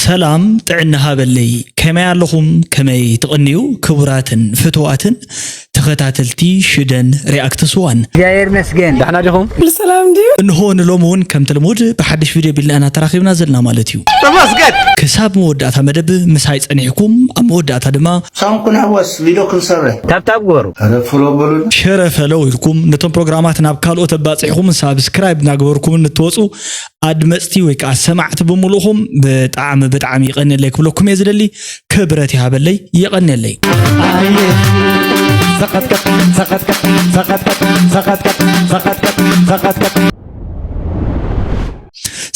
ሰላም ጥዕና ሃበለይ፣ ከመይ ኣለኹም? ከመይ ትቕንዩ? ክቡራትን ፍትዋትን ተኸታተልቲ ሽደን ሪኣክትስ ዋን። እግዚኣብሔር ይመስገን። ዳሕና ዲኹም? ኩሉ ሰላም ድዩ? እንሆ ንሎሚ እውን ከምቲ ልሙድ ብሓድሽ ቪድዮ ቢልና ኢና ተራኺብና ዘለና ማለት እዩ። ተመስገን። ክሳብ መወዳእታ መደብ ምሳይ ጸኒሕኩም፣ ኣብ መወዳእታ ድማ ሳንኩን ሃወስ ቪድዮ ክንሰርሕ። ታብታብ ግበሩ። ኧረ ፍሎ በሉን። ሸረ ፈለው ኢልኩም ነቶም ፕሮግራማት ናብ ካልኦት ኣባጺሕኩም ሳብስክራይብ እናገበርኩምን እትወጹ ኣድመጽቲ ወይ ከዓ ሰማዕቲ ብምሉእኹም ብጣዕሚ ብጣዕሚ ይቐንየለይ ክብለኩም እየ ዝደሊ። ክብረት ይሃበለይ፣ ይቐንየለይ።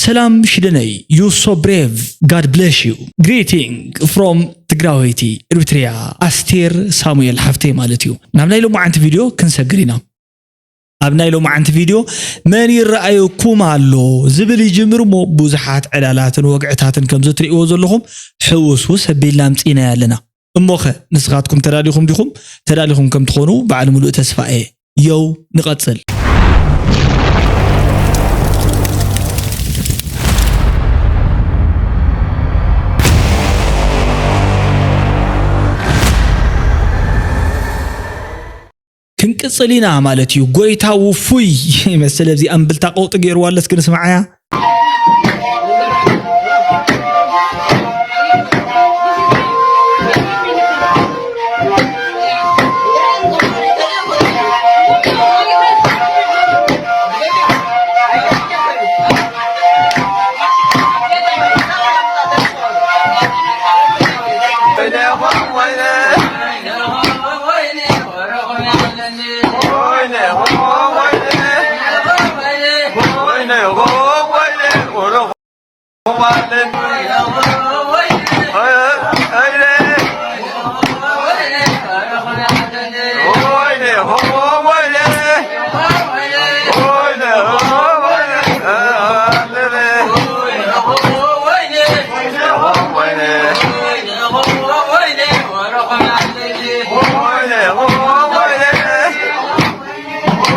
ሰላም ሽደነይ፣ you so brave, God bless you. Greeting from ትግራወይቲ ኤርትሪያ ኣስቴር ሳሙኤል ሓፍተይ ማለት እዩ። ናብ ናይ ሎማዓንቲ ቪድዮ ክንሰግር ኢና። ኣብ ናይ ሎማዓንቲ ቪድዮ መን ይረኣየኩም ኣሎ ዝብል ይጅምር እሞ ብዙሓት ዕላላትን ወግዕታትን ከምዚ ትርእይዎ ዘለኹም ሕውስውስ ኣቢልና ኣምጺእናዮ ኣለና። እሞኸ ንስኻትኩም ተዳሊኹም ዲኹም? ተዳሊኹም ከም ትኾኑ በዓል ምሉእ ተስፋ እየ። ዮው ንቐጽል። ክንቅጽል ኢና ማለት እዩ። ጎይታ ውፉይ ይመስል። ኣብዚ ኣምብልታ ቀውጢ ገይርዋ ኣሎ፣ እስኪ ንስምዓያ።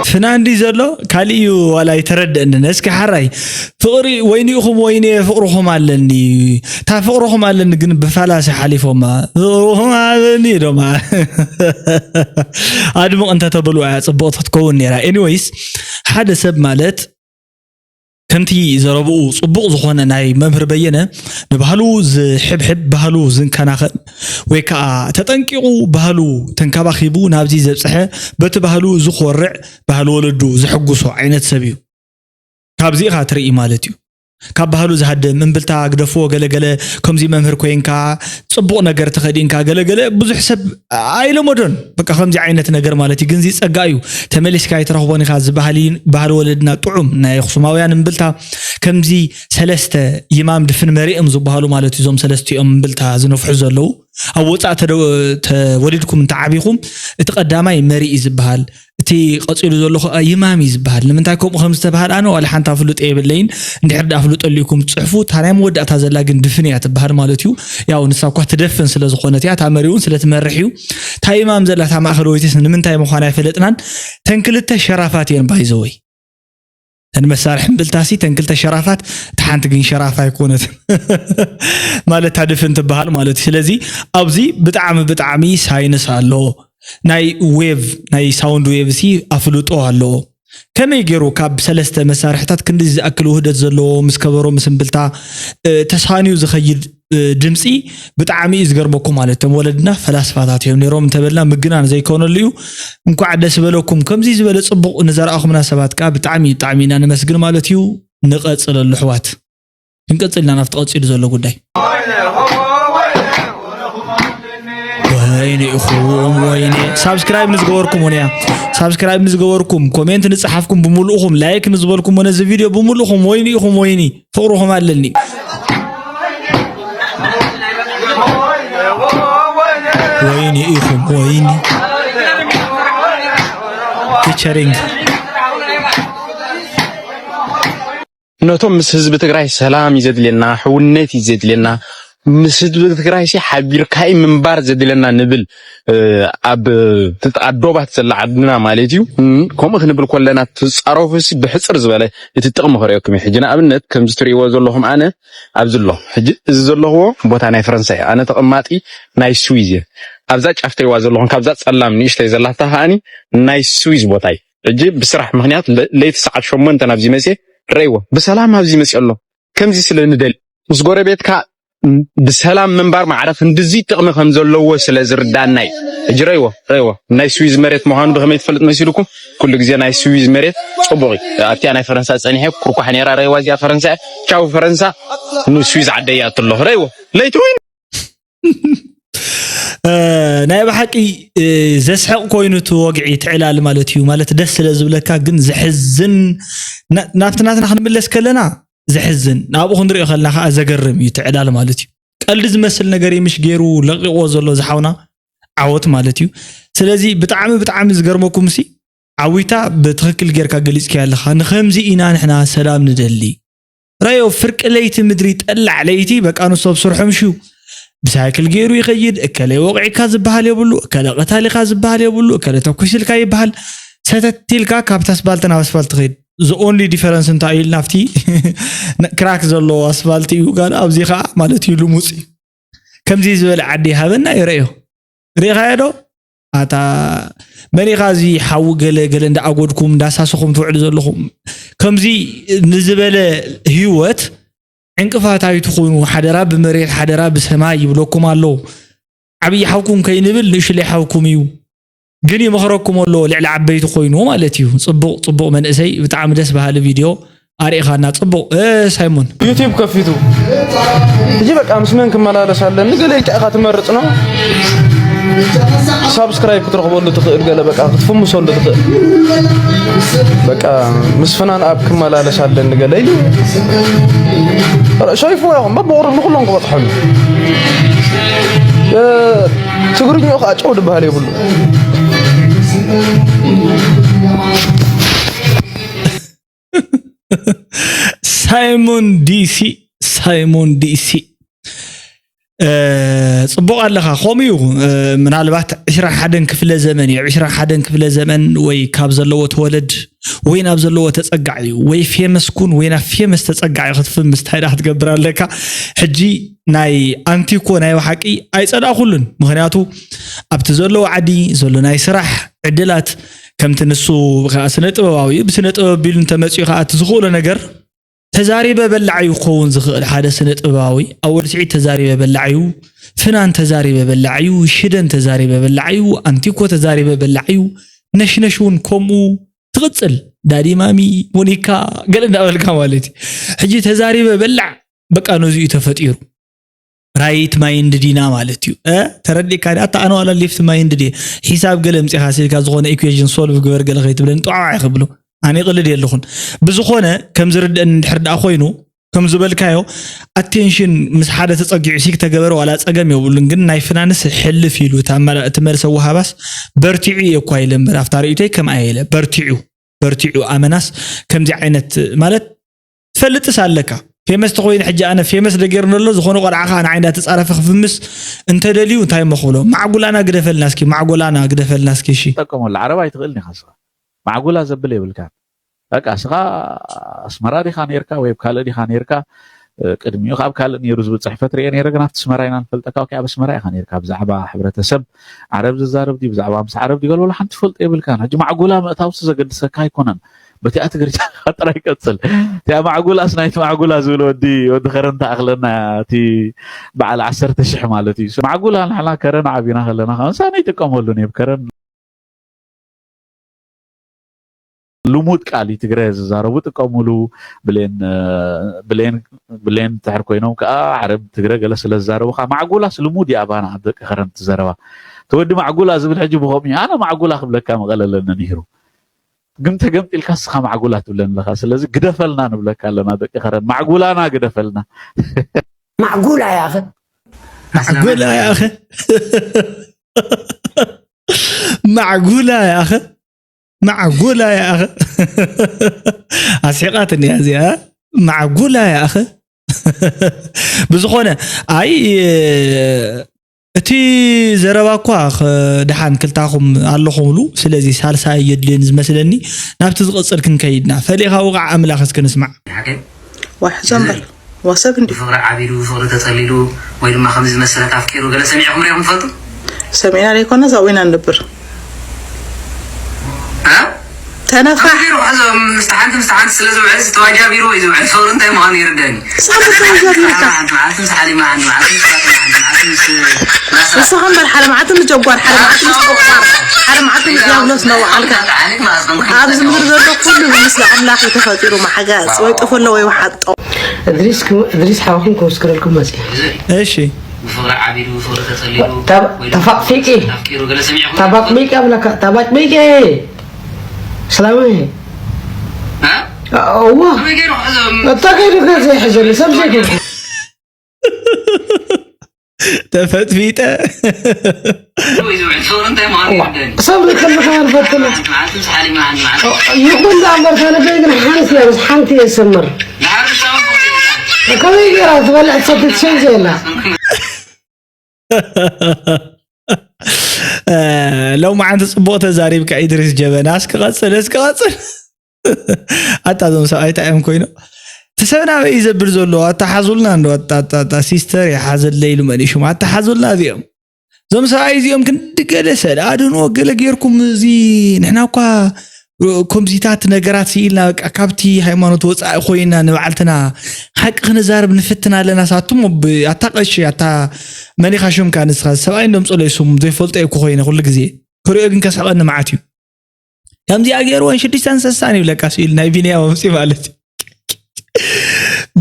ፍናን ድዩ ዘሎ? ካሊእ እዩ ዋላ ኣይተረደአንን። እስኪ ሓራይ ፍቕሪ ወይኒ ኢኹም ወይኒ ፍቕርኹም ኣለኒ። እታ ፍቕርኹም ኣለኒ ግን ብፋላሲ ሓሊፎማ። ፍቕርኹም ኣለኒ ኢሎማ። ኣድምቕ እንተተበሉ እያ ጽቡቕ ትኸውን ነይራ። ኤኒዌይስ ሓደ ሰብ ማለት ከምቲ ዘረብኡ ጽቡቕ ዝኾነ ናይ መምህር በየነ ንባህሉ ዝሕብሕብ፣ ባህሉ ዝንከናኸን ወይ ከዓ ተጠንቂቑ ባህሉ ተንከባኺቡ ናብዚ ዘብጽሐ፣ በቲ ባህሉ ዝኾርዕ፣ ባህሊ ወለዱ ዘሐጉሶ ዓይነት ሰብ እዩ። ካብዚ ኢኻ ትርኢ ማለት እዩ። ካብ ባህሉ ዝሃድም እምብልታ ግደፍዎ ገለገለ፣ ከምዚ መምህር ኮይንካ ጽቡቕ ነገር ተኸዲንካ ገለገለ ብዙሕ ሰብ ኣይለመዶን። በቃ ከምዚ ዓይነት ነገር ማለት እዩ። ግን እዚ ጸጋ እዩ። ተመሊስካ ኣይትረኽቦን ኢኻ። እዚ ባህሊ፣ ባህሊ ወለድና ጥዑም ናይ ኣኽሱማውያን እምብልታ ከምዚ ሰለስተ ይማም ድፍን መሪእም ዝበሃሉ ማለት እዩ። እዞም ሰለስቲኦም እምብልታ ዝነፍሑ ዘለዉ ኣብ ወጻኢ ተደ-፣ ተወሊድኩም እንተዓቢኹም እቲ ቀዳማይ መሪእ እዩ ዝበሃል። እቲ ቀጺሉ ዘሎ ኸኣ ይማም እዩ ዝበሃል። ንምንታይ ከምኡ ከም ዝተባህል ኣነ ዋላ ሓንቲ ኣፍልጦ የብለይን። እንድሕር ደኣ ኣፍልጦ ኣልዩኩም ትጽሕፉ፣ እታ ናይ መወዳእታ ዘላ ግን ድፍን እያ ትበሃል ማለት እዩ። ያው ንሳ እኳ ትደፍን ስለ ዝኾነት እያ፣ እታ መሪ እውን ስለ ትመርሕ እዩ። እታ ይማም ዘላ እታ ማእኸለወይቲስ ንምንታይ ምዃና ኣይፈለጥናን። ተን ክልተ ሸራፋት እየን ባይዘወይ። ተን መሳርሒ እምብልታሲ ተን ክልተ ሸራፋት፣ እታ ሓንቲ ግን ሸራፍ ኣይኮነትን። ማለት እታ ድፍን ትበሃል ማለት እዩ። ስለዚ ኣብዚ ብጣዕሚ ብጣዕሚ ሳይንስ ኣሎ። ናይ ዌቭ፣ ናይ ሳውንድ ዌቭ ሲ ኣፍልጦ ኣለዎ። ከመይ ገይሩ ካብ ሰለስተ መሳርሕታት ክንዲ ዝኣክል ውህደት ዘለዎ ምስ ከበሮ ምስ እምብልታ፣ እ፣ ተሳንዩ ዝኸይድ፣ እ፣ ድምጺ ብጣዕሚ እዩ ዝገርመኩም ማለት። እቶም ወለድና ፈላስፋታት እዮም ነይሮም እንተበልና ምግናን ዘይኮነሉ እዩ። እንኳዕ ደስ በለኩም። ከምዚ ዝበለ ጽቡቕ ንዘርኣኹምና ሰባት ከኣ ብጣዕሚ፣ ብጣዕሚ ኢና ነመስግን ማለት እዩ። ንቐጽለሉ ኣሕዋት። ክንቀጽል ኢና ናብቲ ቀጺሉ ዘሎ ጉዳይ። ወይኒ ኢኹም ወይኒ። ሳብስክራይብ ንዝገበርኩም እውን እያ። ሳብስክራይብ ንዝገበርኩም፣ ኮሜንት ንጸሓፍኩም ብምሉእኹም፣ ላይክ ንዝበልኩም ነዚ ቪድዮ ብምሉእኹም ወይኒ ኢኹም ወይኒ። ፍቕርኹም ኣለኒ። ወይኒ ኢኹም ወይኒ። ፊቸሪንግ ነቶም ምስ ህዝቢ ትግራይ ሰላም እዩ ዘድልየና፣ ሕውነት እዩ ዘድልየና፣ ምስ ህዝቢ ትግራይ ሲ ሓቢርካይ ምንባር ዘድለና ንብል ኣብ ኣዶባት ዘላ ዓድና ማለት እዩ። ከምኡ ክንብል ኮለና ትፃረፉ ሲ ብሕፅር ዝበለ እቲ ጥቕሚ ክርእየኩም እዩ። ሕጂ ንኣብነት ከምዚ ትርእይዎ ዘለኹም ኣነ ኣብዚ ኣሎ ሕጂ እዚ ዘለኽዎ ቦታ ናይ ፈረንሳ እዩ። ኣነ ተቐማጢ ናይ ስዊዝ እየ። ኣብዛ ጫፍ ትርእይዋ ዘለኹም ካብዛ ፀላም ንእሽተይ ዘላታ ከኣኒ ናይ ስዊዝ ቦታ እዩ። ሕጂ ብስራሕ ምክንያት ለይቲ ሰዓት ሸሞንተ ናብዚ መፅየ ረእይዎ ብሰላም ኣብዚ መፅየ ኣሎ። ከምዚ ስለ ንደሊ ምስ ጎረቤትካ ብሰላም ምንባር ማዕረ ክንድዚ ጥቕሚ ከም ዘለዎ ስለ ዝርዳና እዩ። ሕጂ ረእይዎ ረእይዎ ናይ ስዊዝ መሬት ምዃኑ ብኸመይ ትፈልጥ መሲልኩም? ኩሉ ግዜ ናይ ስዊዝ መሬት ፅቡቕ እዩ። ኣብቲኣ ናይ ፈረንሳ ፀኒሐ ኩርኳሕ ነይራ ረእይዋ እዚኣ ፈረንሳ እያ። ቻው ፈረንሳ ንስዊዝ ዓደይ ይኣቱ ኣለኹ ረእይዎ ለይቲ ወይ ናይ ብሓቂ ዘስሕቕ ኮይኑ እቲ ወግዒ ትዕላል ማለት እዩ ማለት ደስ ስለ ዝብለካ ግን ዘሕዝን ናብቲ ናትና ክንምለስ ከለና ዘሕዝን ናብኡ ክንሪኦ ከለና ከዓ ዘገርም እዩ ትዕላል ማለት እዩ ቀልዲ ዝመስል ነገር ምሽ ገይሩ ለቂቕዎ ዘሎ ዝሓውና ዓወት ማለት እዩ ስለዚ ብጣዕሚ ብጣዕሚ ዝገርመኩም ሲ ዓዊታ ብትኽክል ጌርካ ገሊፅካያ ኣለኻ ንኸምዚ ኢና ንሕና ሰላም ንደሊ ረዮ ፍርቂ ለይቲ ምድሪ ጠላዕ ለይቲ በቃ ንሱ ኣብ ስርሖም ሽው ብሳይክል ገይሩ ይኸይድ እከለ ወቕዒካ ዝበሃል የብሉ እከለ ቀታሊካ ዝበሃል የብሉ እከለ ተኩስልካ ይበሃል ሰተት ኢልካ ካብቲ ኣስፋልት ናብ ኣስፋልት ትኸይድ the only difference እንታይ እዩ ኢልና ኣብቲ ክራክ ዘለዎ ኣስፋልት እዩ ጋር ኣብዚ ከዓ ማለት እዩ ልሙፅ እዩ ከምዚ ዝበለ ዓዲ ሃበና ይረዮ ሪኻዮ ዶ ኣታ መን ኢኻ እዚ ሓዊ ገለ ገለ እንዳኣጎድኩም እንዳሳሰኹም ትውዕሉ ዘለኹም ከምዚ ንዝበለ ህይወት ዕንቅፋት ኣይትኹኑ ሓደራ ብመሬት ሓደራ ብሰማይ ይብለኩም ኣሎ ዓብዪ ሓውኩም ከይንብል ንእሽለይ ሓውኩም እዩ ግን ይመኽረኩም ኣሎ ልዕሊ ዓበይቲ ኮይኑ ማለት እዩ ፅቡቕ ፅቡቕ መንእሰይ ብጣዕሚ ደስ በሃሊ ቪድዮ ኣርእኻና ፅቡቕ ሳይሞን ዩቲብ ከፊቱ ሕጂ በቃ ምስ መን ክመላለስ ኣለኒ ገለ ኢልካ ኢኻ ትመርፅ ነው ሳብስክራይብ ክትረኽበሉ ትኽእል ገለ በቃ ክትፍምሰሉ ትኽእል በቃ ምስ ፍናን ኣብ ክመላለስ ኣለኒ ገለ ኢሉ ሸይፍዎ ያኹም በብቑሩብ ንኩሎም ክበፅሐሉ ትግርኛኡ ከዓ ጨው ድበሃል የብሉ ሳይሞን ዲሲ ሳይሞን ዲሲ ፅቡቕ ኣለኻ ከምኡ እዩ ምናልባት ዕስራ ሓደን ክፍለ ዘመን እዩ ዕስራ ሓደን ክፍለ ዘመን ወይ ካብ ዘለዎ ተወለድ ወይ ናብ ዘለዎ ተፀጋዕ እዩ ወይ ፌመስ ኩን ወይ ናብ ፌመስ ተፀጋዕ እዩ ክትፍምስ እንታይ ዳ ክትገብር ኣለካ ሕጂ ናይ ኣንቲኮ ናይ ብሓቂ ኣይፀላእኩሉን ምክንያቱ ኣብቲ ዘለዎ ዓዲ ዘሎ ናይ ስራሕ ዕድላት ከምቲ ንሱ ከዓ ስነ ጥበባዊ እዩ ብስነ ጥበብ ቢሉ እንተመፅኡ ከዓ እቲ ዝኽእሎ ነገር ተዛሪበ በላዕ እዩ ክኸውን ዝኽእል ሓደ ስነ ጥበባዊ ኣብ ወዲ ስዒድ ተዛሪበ በላዕ እዩ ፍናን ተዛሪበ በላዕ እዩ ሽደን ተዛሪበ በላዕ እዩ ኣንቲኮ ተዛሪበ በላዕ እዩ ነሽነሽ እውን ከምኡ ትቕፅል ዳዲ ማሚ ሞኒካ ገለ እንዳበልካ ማለት እዩ ሕጂ ተዛሪበ በላዕ በቃ ነዚኡ ተፈጢሩ ራይት ማይንድ ዲና ማለት እዩ ተረዲእካ ኣታ ኣነ ዋላ ሌፍት ማይንድ ዲ ሒሳብ ገለ ምፅኻ ሲልካ ዝኾነ ኢኩዌሽን ሶልቭ ግበር ገለ ከይትብለኒ ጠዋዕ ክብሎ ኣነ ይቕልድ የለኹን ብዝኾነ ከም ዝርድአኒ እንድሕር ደኣ ኮይኑ ከም ዝበልካዮ ኣቴንሽን ምስ ሓደ ተፀጊዑ ሲክ ተገበረ ዋላ ፀገም የብሉን ግን ናይ ፍናንስ ሕልፍ ኢሉ እቲ መልሰ ወሃባስ በርቲዑ እየ እኳ ኢለ እምበር ኣብታ ርእቶይ ከምኣ ኢለ በርቲዑ በርቲዑ ኣመናስ ከምዚ ዓይነት ማለት ትፈልጥስ ኣለካ ፌመስ ተኮይነ ሕጂ ኣነ ፌመስ ደገርኒ ኣሎ ዝኾነ ቆልዓ ከዓ ንዓይ እንዳተፃረፈ ክፍምስ እንተደልዩ እንታይ እሞ ክብሎ ማዕጉላና ግደፈልና እስኪ ማዕጎላና ግደፈልና እስኪ እሺ ጠቀመሉ ዓረብ ኣይትኽእልን ኢኻ ስኻ ማዕጉላ ዘብል የብልካን በቃ ስኻ ኣስመራ ዲኻ ነርካ ወይ ኣብ ካልእ ዲኻ ነርካ ቅድሚኡ ካብ ካልእ ነይሩ ዝብል ፅሕፈት ርኤ ነይረ ግን ኣብቲ ስመራ ኢና ንፈልጠካ ወኪ ኣብ ኣስመራ ኢኻ ነርካ ብዛዕባ ሕብረተሰብ ዓረብ ዝዛረብ ድዩ ብዛዕባ ምስ ዓረብ ድዩ ገለ ሓንቲ ፈልጦ የብልካን ሕጂ ማዕጉላ ምእታውሲ ዘገድሰካ ኣይኮነን በቲኣ ትግርኛ ጥራይ ቀፅል እቲኣ ማዕጉላስ ናይቲ ማዕጉላ ዝብል ወዲ ወዲ ከረን ተኣኽለና እቲ በዓል ዓሰርተ ሽሕ ማለት እዩ ማዕጉላ ንሕና ከረን ዓቢና ከለና ከምሳ ነይጥቀመሉን እየ ከረን ልሙድ ቃል እዩ ትግረ ዝዛረቡ ጥቀሙሉ ብሌን ብሌን ብሌን ትሕር ኮይኖም ከዓ ዓረብ ትግረ ገለ ስለ ዝዛረቡ ከዓ ማዕጉላስ ልሙድ እዩ ኣባና ኣብ ደቂ ከረን ትዘረባ ተወዲ ማዕጉላ ዝብል ሕጂ ብኸምኡ እዩ ኣነ ማዕጉላ ክብለካ መቐለለኒ ነይሩ ግን ተገምጢልካ ስኻ ማዕጉላ ትብለኒ ኣለኻ ስለዚ ግደፈልና ንብለካ ኣለና ደቂ ከረን ማዕጉላና ግደፈልና ማዕጉላ ያኸ ማዕጉላ ያኸ ማዕጉላ ያኸ ማዕጉላ ያኸ ኣስሒቃትኒ እዚኣ ማዕጉላ ያኸ ብዝኾነ ኣይ እቲ ዘረባ እኳ ኸ-፣ ደሓን ክልታኹም ኣለኹምሉ። ስለዚ ሳልሳይ የድልየን ዝመስለኒ። ናብቲ ዝቕጽል ክንከይድና ፈሊኻ ውቓዕ ኣምላኽ እስኪ ንስማዕ። ዋሕ ዞምበር ወሰብ እንዲ ብፍቕሪ ዓቢዱ፣ ብፍቕሪ ተጸሊሉ፣ ወይ ድማ ከምዚ ዝመሰለት ኣፍቂሩ ገለ ሰሚዕኹም ዶ ኢኹም ትፈልጡ? ሰሚዕና ዘይኮነ እዛው ኢና ንነብር። እ? ተነፋሕ። ኣሚሩ፣ ሕዞ፣ ምስ ሓንቲ፣ ምስ ሓንቲ ስለ ዝውዕል፣ ዝተዋጃቢሩ ወይ ዝውዕል ፍቕሪ እንታይ ምዃኑ ይርደኒ። ሳብ ተዋጃቢርካ። ሓንቲ መዓልቲ ምስ ሓሊማ፣ ሓንቲ መዓልቲ ምስ ፋጡማ፣ ሓንቲ መዓልቲ ምስ ናስራ። ንስኻ እምበር ሓደ መዓልቲ ምስ ጀጓር፣ ሓደ መዓልቲ ምስ ጠቋር፣ ሓደ መዓልቲ ምስ ዲያብሎስ ነውዓልካ። ኣብዚ ምድሪ ዘሎ ኩሉ ብምስሊ ኣምላኽ እዩ ተፈጢሩ። ማሕጋጽ ወይ ጥፈሎ ወይ ወሓጦ። እድሪስ ክም-፣ እድሪስ ሓውኹም ክምስክረልኩም መጽእ። እሺ። ብፍቕሪ ዓቢዱ፣ ብፍቕሪ ተጸሊሉ፣ ተባ-፣ ወይ ተፋቕፊቂ። ኣፍቂሩ ገለ ሰሚዕኹም? ተባጥሚቂ ኣብለካ፣ ተባጥሚቂ። ሰላም። እ? እዋ። ከመይ ገይሩ ክሕዞም? እታ ከይዱ ከዘይ ሕዘሉ፣ ሰብ ዘይኮንኩ። ተፈጥፊጠ። ወይ ዝውዕል ፍቕሪ እንታይ ምዃኑ ይርደኒ። ሰብ ከለኻ ንፈትኖ። ሓንቲ መዓልቲ ምስ ሓሊማ፣ ሓንቲ መዓልቲ ይኹን ደኣ እምበር፣ ሳነደይ ግን ሓንቲ እያ፣ ምስ ሓንቲ እየ ዝሰምር። ድሓር ንሳ እውን ከምኡ ገይራ። ከመይ ገይራ ትበልዕ ትሰቲ ትሸይን ዘየላ? እ፣ ሎማዓንቲ ጽቡቕ ተዛሪብካ ኢድሪስ ጀበና። እስኪ ቀጽል፣ እስኪ ቀጽል። ኣታ እዞም ሰብኣይ እንታይ እዮም ኮይኖም? እቲ ሰብ ናበይ እዩ ዘብል ዘሎ? ኣታ ሓዙልና እንዶ፣ ኣታ፣ ኣታ፣ ኣታ ሲስተር ይሓዘለይ ኢሉ መን እዩ ሽሙ? ኣታ ሓዙልና እዚኦም። እዞም ሰብኣይ እዚኦም ክንዲ ገለ ሰለ ኣድህንዎ ገለ ጌርኩም፣ እዚ ንሕና እኳ ከምዚታት ነገራት ስኢልና፣ በቃ ካብቲ ሃይማኖት ወጻኢ ኮይና ንባዕልትና ሓቂ ክንዛረብ ንፍትን ኣለና። ሳቱም ብ-፣ ኣታ ቀሺ፣ ኣታ መን ኢኻ ሽምካ ንስኻ? ሰብኣይ እንዶም ጸሎ ይስሙ፣ ዘይፈልጦ እኮ ኮይነ ኩሉ ግዜ። ክሪኦ ግን ከስሕቐኒ መዓት እዩ። ከምዚኣ ገይርወን ሽዱሽተን ሰሳን ይብለካ ስኢሉ ናይ ቢንያም ኣምጺ ማለት እዩ።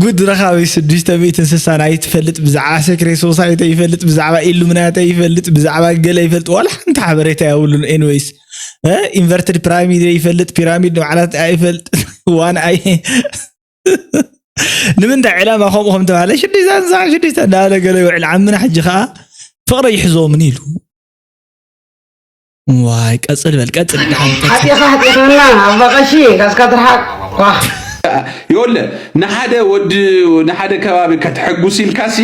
ጉድ ረኻቢ ሽዱሽተ ሚእትን ስሳን ኣይትፈልጥ፣ ብዛዕባ ሰክሬት ሶሳይቲ ይፈልጥ፣ ብዛዕባ ኢሉሚናቲ ይፈልጥ፣ ብዛዕባ ገለ ይፈልጥ፣ ዋላ ሓንቲ ሓበሬታ የብሉን። ኤንዌይስ፣ እ፣ ኢንቨርትድ ፒራሚድ ይፈልጥ፣ ፒራሚድ ንባዕላት ኣይፈልጥ፣ ዋን ኣይ። ንምንታይ ዕላማ ከምኡ ከም ተባህለ ሽዱሽተ ስሳን ሽዱሽተ እንዳበለ ገለ ይውዕል። ዓምና ሕጂ ኸኣ ፍቕረይ ይሕዞምን ኢሉ። ዋይ፣ ቀጽል በል፣ ቀጽል። ደሓን ቀጽል። ሓጢኻ፣ ሓጢኻና፣ ኣባ ቀሺ፣ ካስካ ትርሓቅ። ዋ። ይወለ፣ ንሓደ ወዲ፣ ንሓደ ከባቢ ከተሐጉስ ኢልካሲ፣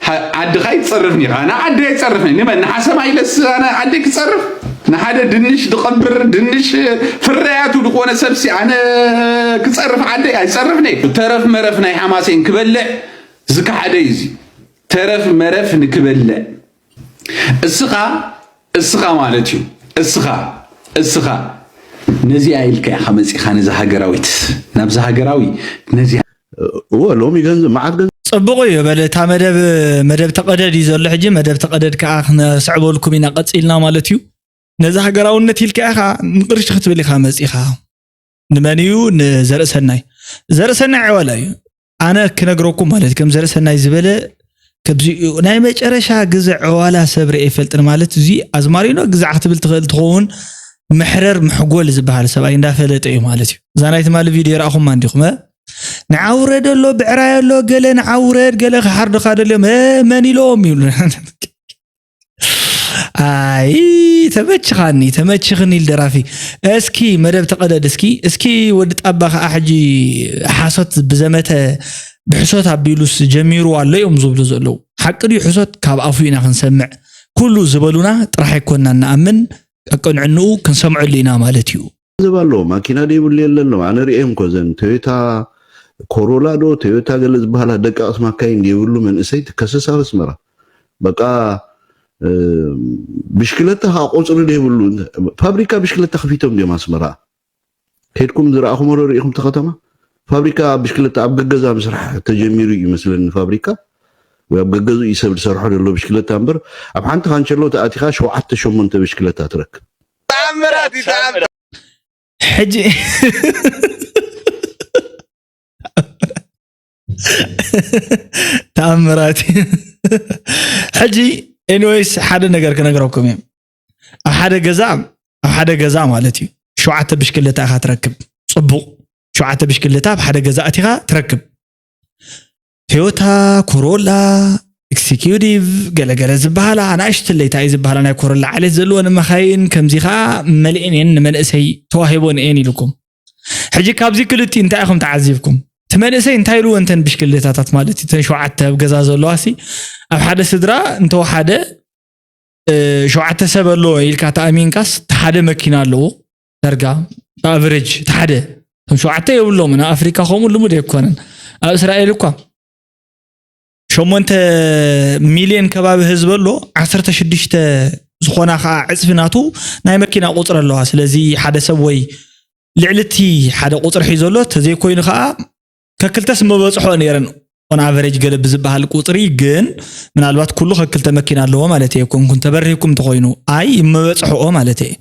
ሓ-፣ ዓድኻ ይትጸርፍኒ ኢኻ። ኣነ ዓዲ ኣይትጸርፍኒ። ንመን? ንሓሰማ ኢለስ ኣነ ዓዲ ክጸርፍ? ንሓደ ድንሽ ዝቐብር፣ ድንሽ ፍርያቱ ዝኾነ ሰብሲ ኣነ ክጸርፍ ዓደይ ኣይጸርፍኒ። ተረፍ መረፍ ናይ ሓማሴን ክበልዕ ዝከሓደ እዩ እዚ። ተረፍ መረፍ ንክበልዕ። እስኻ፣ እስኻ ማለት እዩ። እስኻ፣ እስኻ ነዚኣ ኢልካ ኢኻ መጺኻ ነዛ ሃገራዊት፣ ናብዛ ሃገራዊ፣ ነዚኣ። እወ፣ ሎሚ ገንዘብ፣ መዓት ገንዘብ። ጽቡቕ እዩ። በል፣ እታ መደብ፣ መደብ ተቐደድ እዩ ዘሎ ሕጂ። መደብ ተቐደድ ከኣ ክነስዕበልኩም ኢና ቀጺልና ማለት እዩ። ነዛ ሃገራውነት ኢልካ ኢኻ ንቕርሺ ክትብል ኢኻ መጺኻ። ንመን እዩ? ንዘርእሰናይ። ዘርእሰናይ ዕዋላ እዩ። ኣነ ክነግረኩም ማለት ከም ዘርእሰናይ ዝበለ፣ ከምዚ እዩ። ናይ መጨረሻ ግዜ ዕዋላ ሰብ ርእየ ይፈልጥን ማለት እዚ ኣዝማሪኖ ግዛዕ ክትብል ትኽእል ትኸውን። መሕረር መሕጎል ዝበሃል ሰብኣይ እንዳፈለጠ እዩ ማለት እዩ። እዛ ናይ ትማሊ ቪድዮ ረኣኹማ እንዲኹም፣ እ? ንዓውረድ ኣሎ፣ ብዕራይ ኣሎ፣ ገለ ንዓውረድ፣ ገለ ክሓርዱኻ ደልዮም፣ እ፣ መን ኢሎም ይብሉ። ኣይ፣ ተመችኻኒ፣ ተመችኽኒ ኢል ደራፊ። እስኪ መደብ ተቐደድ እስኪ፣ እስኪ ወዲ ጣባ ኸኣ ሕጂ ሓሶት ብዘመተ፣ ብሕሶት ኣቢሉስ ጀሚሩ ኣሎ እዮም ዝብሉ ዘለዉ። ሓቂ ድዩ ሕሶት? ካብ ኣፉ ኢና ክንሰምዕ። ኩሉ ዝበሉና ጥራሕ ኣይኮንና ንኣምን፣ ቀቅንዕንኡ ክንሰምዐሉ ኢና ማለት እዩ። ገንዘብ ኣለዎ፣ ማኪና ደይብሉ የለን። ኣነ ርእየን እኮ እዘን ቶዮታ ኮሮላ ዶ ቶዮታ ገለ ዝበሃላ ደቃቕቲ ማካይን ደይብሉ መንእሰይ ትከሰስ ኣብ ኣስመራ። በቃ፣ እ፣ ብሽክለታ ከዓ ቁፅሪ ደይብሉ። ፋብሪካ ብሽክለታ ከፊቶም ድዮም ኣስመራ? ከይድኩም ዝረኣኹሞ ዶ ርኢኹም እቲ ከተማ? ፋብሪካ ብሽክለታ ኣብ ገገዛ ምስራሕ ተጀሚሩ እዩ ይመስለኒ ፋብሪካ። ወይ ኣብ ገገዝኡ እዩ ሰብ ዝሰርሖ ዘሎ ብሽክለታ እምበር፣ ኣብ ሓንቲ ካንቸሎ ተኣቲኻ ሸውዓተ ሸሞንተ ብሽክለታ ትረክብ። ተኣምራት እዩ፣ ተኣምራት። ሕጂ ተኣምራት እዩ። ሕጂ ኤኒዌይስ ሓደ ነገር ክነግረኩም እየ። ኣብ ሓደ ገዛ፣ ኣብ ሓደ ገዛ ማለት እዩ ሸውዓተ ብሽክለታ ኢኻ ትረክብ። ጽቡቕ፣ ሸውዓተ ብሽክለታ ኣብ ሓደ ገዛ ኣቲኻ ትረክብ። ቶዮታ ኮሮላ ኤክሲኪዩቲቭ ገለገለ ዝበሃላ ኣናእሽቱ ለይታ እዩ ዝበሃላ ናይ ኮሮላ ዓሌት ዘለወን መኻይን ከምዚ ኸዓ መሊኤን እየን ንመንእሰይ ተዋሂቦን እየን ኢልኩም። ሕጂ ካብዚ ክልቲኡ እንታይ ኢኹም ተዓዚብኩም? እቲ መንእሰይ እንታይ ኢልዎ እንተን ብሽክሌታታት ማለት እዩ፣ እተን ሸውዓተ ኣብ ገዛ ዘለዋ ሲ ኣብ ሓደ ስድራ እንተወሓደ ሸውዓተ ሰብ ኣሎ ኢልካ ተኣሚንካስ፣ ሓደ መኪና ኣለዎ ዳርጋ ብኣቨሬጅ ሓደ። እቶም ሸውዓተ የብሎምን። ኣብ ኣፍሪካ ከምኡ ልሙድ ኣይኮነን። ኣብ እስራኤል እኳ ሸሞንተ ሚልዮን ከባቢ ህዝቢ ኣሎ። ዓሰርተ ሽዱሽተ ዝኾና ከዓ ዕፅፊ ናቱ ናይ መኪና ቁፅሪ ኣለዋ። ስለዚ ሓደ ሰብ ወይ ልዕሊ እቲ ሓደ ቁፅሪ ሒዞ ኣሎ። ተዘይኮይኑ ከዓ ከክልተስ መበፅሖ ነይረን። ኦን ኣቨሬጅ ገለ ብዝበሃል ቁፅሪ ግን ምናልባት ኩሉ ከክልተ መኪና ኣለዎ ማለት እየ። ኮንኩን ተበሪህኩም እንተኮይኑ ኣይ መበፅሖኦ ማለት እየ።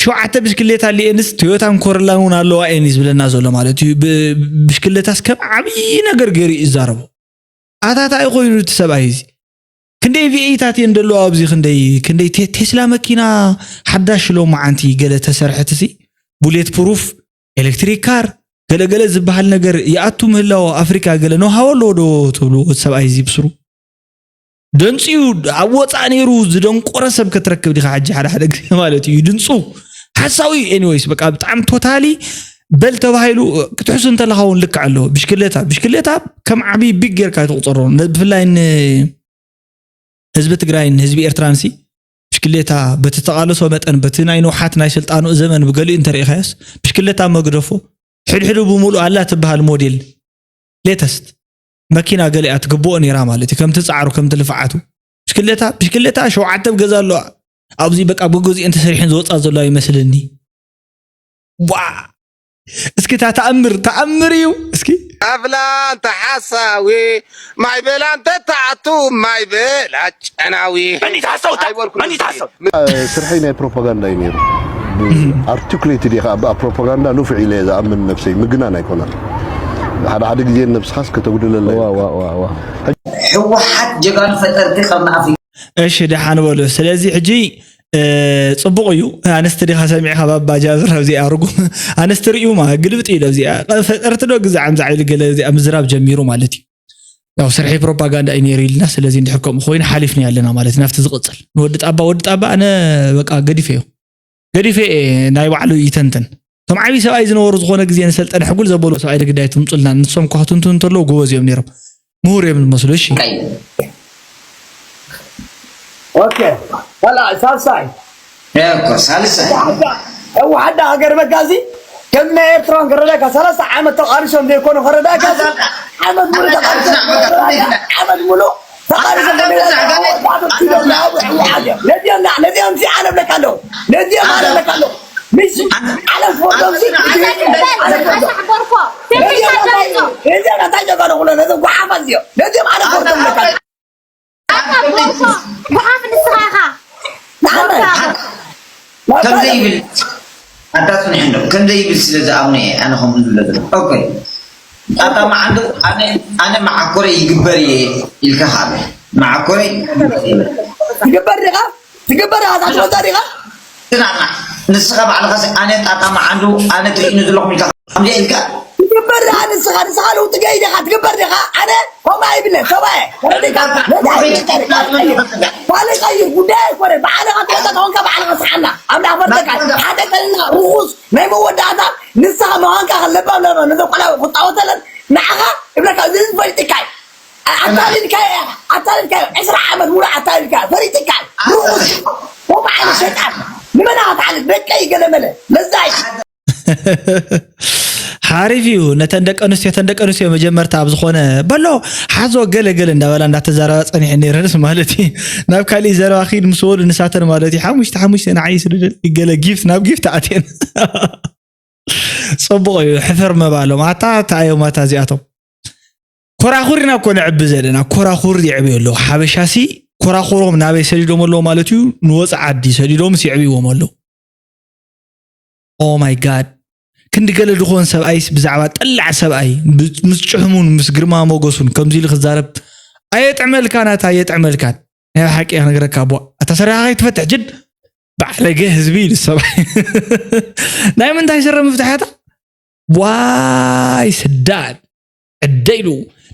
ሸውዓተ ብሽክሌታ ሊኤንስ ቶዮታን ኮረላን እውን ኣለዋ እየን እዩ ዝብለና ዘሎ ማለት እዩ። ብሽክሌታስ ከም ዓብዪ ነገር ገይሩ እዩ ዝዛረቦ። ኣታታ እዩ ኮይኑ እቲ ሰብኣይ እዚ ክንደይ ቪኤታት እየን ዘለዋ ኣብዚ ክንደይ ክንደይ ቴስላ መኪና ሓዳሽ ሎማዓንቲ ገለ ተሰርሐት ሲ ቡሌት ፕሩፍ ኤሌክትሪክ ካር ገለገለ ዝበሃል ነገር ይኣቱ ምህላው ኣፍሪካ ገለ ነውሃቦ ኣለዎ ዶ ትብሉ? እቲ ሰብኣይ እዚ ብስሩ ደንፅዩ ኣብ ወፃእ ነይሩ ዝደንቆረ ሰብ ክትረክብ ዲካ ሕጂ ሓደ ሓደ ግዜ ማለት እዩ ድንፁ ሓሳዊ እዩ። ኤኒወይስ በቃ ብጣዕሚ ቶታሊ በል ተባሂሉ ክትሕሱ እንተለካ እውን ልክዕ ኣለዎ። ብሽክሌታ ብሽክሌታ ከም ዓብዪ ቢግ ጌርካ ትቁፀሮ ብፍላይ ህዝቢ ትግራይን ህዝቢ ኤርትራንሲ ብሽክሌታ በቲ ተቓልሶ መጠን በቲ ናይ ንውሓት ናይ ስልጣኑ ዘመን ብገሊኡ እንተርኢኻዮስ ብሽክሌታ መግደፎ ሕድሕዱ ብምሉእ ኣላ ትበሃል ሞዴል ሌተስት መኪና ገሊኣ ትግብኦ ነይራ ማለት እዩ። ከምቲ ፃዕሩ ከምቲ ልፍዓቱ ብሽክሌታ ብሽክሌታ ሸውዓተ ኣብ ገዛ ኣለዋ ኣብዚ በቃ ብግዚኡ እንተሰሪሐን ዝወፃ ዘሎ ይመስልኒ። ዋ እስኪ እታ ተኣምር ተኣምር እዩ። እስኪ ኣፍላ እንተ ሓሳዊ ማይ በላ እንተ ተኣቱ ማይ በላ ጨናዊ። መን እዩ ተሓሳዊ? ኣይበልኩ መን እዩ ተሓሳዊ? ስርሐይ ናይ ፕሮፓጋንዳ እዩ ነይሩ። ኣርቲኩሌትድ እየ ከዓ ብኣ ፕሮፓጋንዳ ንፉዕ ኢለ እየ ዝኣምን ነብሰይ ምግናን ኣይኮነን። ሓደ ሓደ ግዜ ነብስኻስ ከተጉድለላ ህወሓት ጀጋኑ ፈጠርቲ ቀርኒ ኣፍሪካ እሺ ደሓን በሉ። ስለዚ ሕጂ ፅቡቕ እዩ። ኣንስቲ ዲኻ ሰሚዕኻ ባባ ጃብር ኣብዚኣ ርጉም ኣንስቲ ርእዩማ ግልብጥ ኢሉ ኣብዚኣ ፈጠርቲ ዶ ግዛዕ ምዛዕ ኢሉ ገለ እዚኣ ምዝራብ ጀሚሩ ማለት እዩ። ያው ስርሒ ፕሮፓጋንዳ እዩ ነይሩ ኢልና ስለዚ እንድሕር ከምኡ ኮይኑ ሓሊፍና ኣለና ማለት ናብቲ ዝቕፅል ንወዲ ጣባ ወዲ ጣባ ኣነ በቃ ገዲፈዮ ገዲፈ እየ ናይ ባዕሉ ይተንትን። እቶም ዓብዪ ሰብኣይ ዝነበሩ ዝኾነ ግዜ ንሰልጠነ ሕጉል ዘበሉ ሰብኣይ ግዳይ ትምፁልና ንሶም እኳ ክትንትኑ እንተለዉ ጎበዝ እዮም ነይሮም። ምሁር እዮም ዝመስሉ። እሺ። ኦኬ ካልኣይ ሳልሳይ እኮ ሳልሳይ ህወሓት ዳ ሃገር መጋዚ ከም ናይ ኤርትራን ክረዳካ ሰላሳ ዓመት ተቃሪሶም ዘይኮኑ ክረዳካ ዓመት ሙሉ ተቃሪሶም ዓመት ሙሉ ተቃሪሶም ነዚኦም ነዚኦም ሲ ኣነ ብለካ ኣለዉ ነዚኦም ኣነ ብለካ ኣለዉ ምስ ዓለም ስፖርቶም ሲ ነዚኦም እንታይ ጀጋኑ ክብሎ ነዞም ጉሓፋት እዚኦም ነዚኦም ኣነ ስፖርቶም ብለካ ኣለዉ ኣታ ቦርኮ ጉሓፍ ንስኻ ኢኻ። ከምዘይ ይብል ኣታ ጽኒሕ እንዶ ከምዘይ ይብል ስለ ዝኣምነ እየ ኣነ ከምኡ ዝብሎ ዘሎ ኦኬ ጣጣ መዓንዱ ኣነ ኣነ መዓኮረ ይግበር እየ ኢልካ ካብ መዓኮረ ይግበር እየ ትግበር ዲኻ ትግበር ኢኻ እዛ ትወዳ ዲኻ ስናና ንስኻ ባዕልኻ ኣነ ጣጣ መዓንዱ ኣነ ትርእኒ ዘለኹም ኢልካ ከምዚኣ ኢልካ ትግበር ዲኻ ንስኻ ንስኻ ለውጢ ገይ ዲኻ ትግበር ዲኻ ኣነ ከምኡ ኣይብለን ሰብኣየ ካልእ ቀይር ጉዳይ ኣይኮነ ባዕልኻ ትወዳ ተኾንካ ባዕልኻ ስሓና ኣምላኽ በርደካ ሓደ ቀንና ርኹስ ናይ መወዳእታ ንስኻ ምዃንካ ከለባም ለባ ነዞም ቆልዓ ክጣወተለን ንዓኻ እብለካ እዚ ህዝቢ ፈልጥካ እዩ ኣታሊልካዮ ኣታሊልካዮ ዕስራ ዓመት ሙሉ ኣታሊልካዮ ፈሪጥካ ርኹስ ከምኡ ዓይነት ሰይጣን ንመን ኣታልል ደቀይ ገለመለ ለዛ እዩ ሓሪፍ እዩ ነተን ደቂ ኣንስትዮ ተን ደቂ ኣንስትዮ መጀመርታ ኣብ ዝኾነ በሎ ሓዞ ገለ ገለ እንዳበላ እንዳተዛረባ ፀኒሐ ነይረንስ ማለት እዩ ናብ ካሊእ ዘረባ ኪድ ምስ በሉ ንሳተን ማለት እዩ ሓሙሽተ ሓሙሽተ ንዓይ ስደደል ገለ ጊፍት ናብ ጊፍት ኣትየን ፅቡቕ እዩ ሕፍር ምባሎም ኣታ ተኣዮም ኣታ እዚኣቶም ኮራኹር ኢና እኮ ንዕቢ ዘለና ኮራኹር ይዕብዩ ኣለዉ ሓበሻ ሲ ኮራኹሮም ናበይ ሰዲዶም ኣለዉ ማለት እዩ ንወፃ ዓዲ ሰዲዶምስ ይዕብይዎም ኣለዉ Oh my God ክንዲ ገለ ድኾን ሰብኣይስ ብዛዕባ ጠላዕ ሰብኣይ ምስ ጭሕሙን ምስ ግርማ ሞገሱን ከምዚ ኢሉ ክዛረብ ኣየጥዕመልካን ኣታ ኣየጥዕመልካን ናይ ሓቂ ክነግረካ ኣቦ ኣታ ሰሪኻ ከይትፈትሕ ጅድ ባዕለገ ህዝቢ ኢሉ ሰብኣይ ናይ ምንታይ ስረ ምፍትሓታ ዋይ ስዳድ ዕደ ኢሉ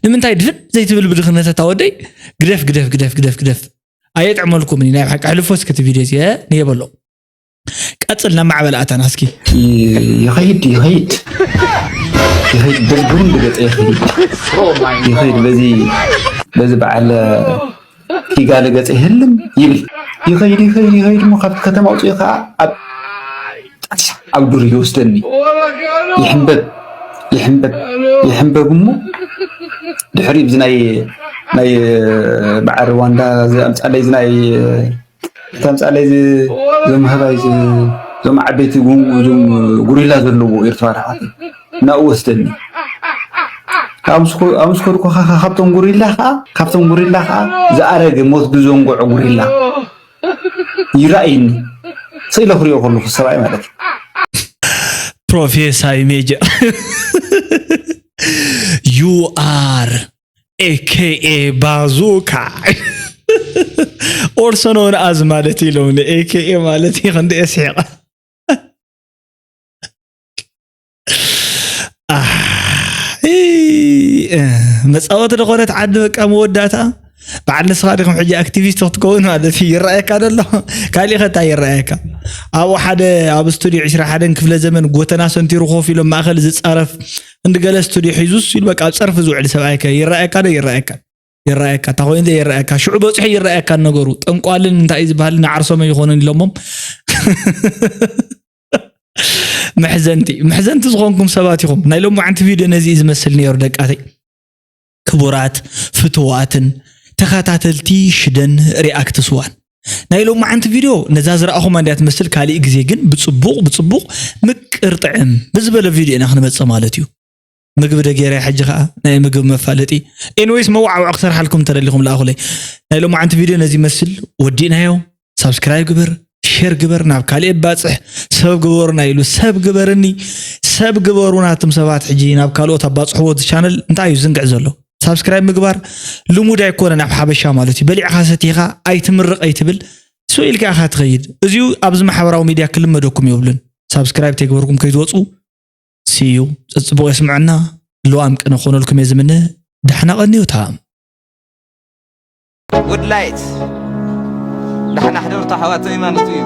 ንምንታይ ድፍን ዘይትብል ብድኽነት ኣታ ወደይ ግደፍ ግደፍ ግደፍ ግደፍ ግደፍ ኣየጥዕመልኩምን ናይ ሓቂ ሕልፎ እስከ እቲ ቪድዮ እዚ ንየበሎ ቀፅል ናብ ማዕበል ኣታና እስኪ ይኸይድ ይኸይድ ይኸይድ በዚ ብሩንዲ ገጸ ይኸይድ ይኸይድ በዚ በዚ በዓል ኪጋለ ገጸ ይህልም ይብል ይኸይድ ይኸይድ ይኸይድ እሞ ካብቲ ከተማ ውፅኡ ከዓ ኣብ ጣሻ ኣብ ዱር ይወስደኒ ይሕንበብ ይሕንበብ ይሕንበብ እሞ ድሕሪ ብዚ ናይ ናይ በዓል ሩዋንዳ ዝኣምፃለይ እዚ ናይ ተምጻለይ ዞም ህባይ ዞም ዓበይቲ ጉሪላ ዘለዎ ኤርትራ ርሓት እናኡ ወስደኒ ኣምስኮ ካብቶም ጉሪላ ከዓ ካብቶም ጉሪላ ከዓ ዝኣረገ ሞት ብዘንጎዖ ጉሪላ ይረኣይኒ ስኢለ ክሪኦ ከለኩ ሰብኣይ ማለት እዩ ፕሮፌሳይ ሜጀር you are A K A ባዙካ also known as ማለት ኢሎም A K A ማለት ይኸንደ ስሒቐ መፃወቲ ዝኾነት ዓዲ በቃ መወዳእታ በዓል ንስኻ ዲኹም ሕጂ ኣክቲቪስት ክትከውን ማለት እዩ ይረኣየካ ደሎ ካሊእ ከታ ይረኣየካ ኣብኡ ሓደ ኣብ ስቱዲዮ ዕስራ ሓደን ክፍለ ዘመን ጎተና ሰንቲሩ ኮፍ ኢሎም ማእኸል ዝፃረፍ እንዲ ገለ ስቱዲዮ ሒዙስ ኢሉ በቃ ኣብ ፀርፊ ዝውዕል ሰብኣይ ከ ይረኣየካ ዶ ይረኣየካ ይረኣየካ እታ ኮይኑ ይረኣየካ ሽዑ በፅሑ ይረኣየካ ነገሩ ጠንቋልን እንታይ ዝበሃል ንዓርሶም ኣይኾነን ኢሎሞም መሕዘንቲ መሕዘንቲ ዝኾንኩም ሰባት ኢኹም ናይ ሎማዓንቲ ቪድዮ ነዚ እዩ ዝመስል ነይሩ ደቃተይ ክቡራት ፍትዋትን ተኸታተልቲ ሽደን ሪኣክት ስዋን ናይ ሎማዓንቲ ቪድዮ ነዛ ዝረኣኹማ እንዲያ ትመስል ካሊእ ግዜ ግን ብፅቡቕ ብፅቡቕ ምቅር ጥዕም ብዝበለ ቪድዮ ኢና ክንመፅእ ማለት እዩ ምግቢ ደጌረ ሕጂ ከዓ ናይ ምግቢ መፋለጢ ኤንወይስ መዋዕዋዕ ክሰርሓልኩም ተደሊኹም ለኣኹለይ ናይ ሎማዓንቲ ቪድዮ ነዚ ይመስል ወዲእናዮ ሳብስክራይብ ግበር ሼር ግበር ናብ ካሊእ ባፅሕ ሰብ ግበሩና ኢሉ ሰብ ግበርኒ ሰብ ግበሩና እትም ሰባት ሕጂ ናብ ካልኦት ኣባፅሕዎ እቲ ቻነል እንታይ እዩ ዝንግዕ ዘሎ ሳብስክራይብ ምግባር ልሙድ ኣይኮነን ኣብ ሓበሻ ማለት እዩ በሊዕካ ሰቲኻ ኣይትምርቕ ኣይትብል ስው ኢልካ ኢኻ ትኸይድ እዚዩ ኣብዚ ማሕበራዊ ሚድያ ክልመደኩም የብሉን ሳብስክራይብ ተይገበርኩም ከይትወፁ ስዩ ጽጽቡቕ የስምዐና ልዋም ቅነ ክኾነልኩም እየ ዝምነ ዳሕና ቀንዩ ታም ጉድ ላይት ዳሕና ሕደርቱ ኣሕዋተይ ማለት እዩ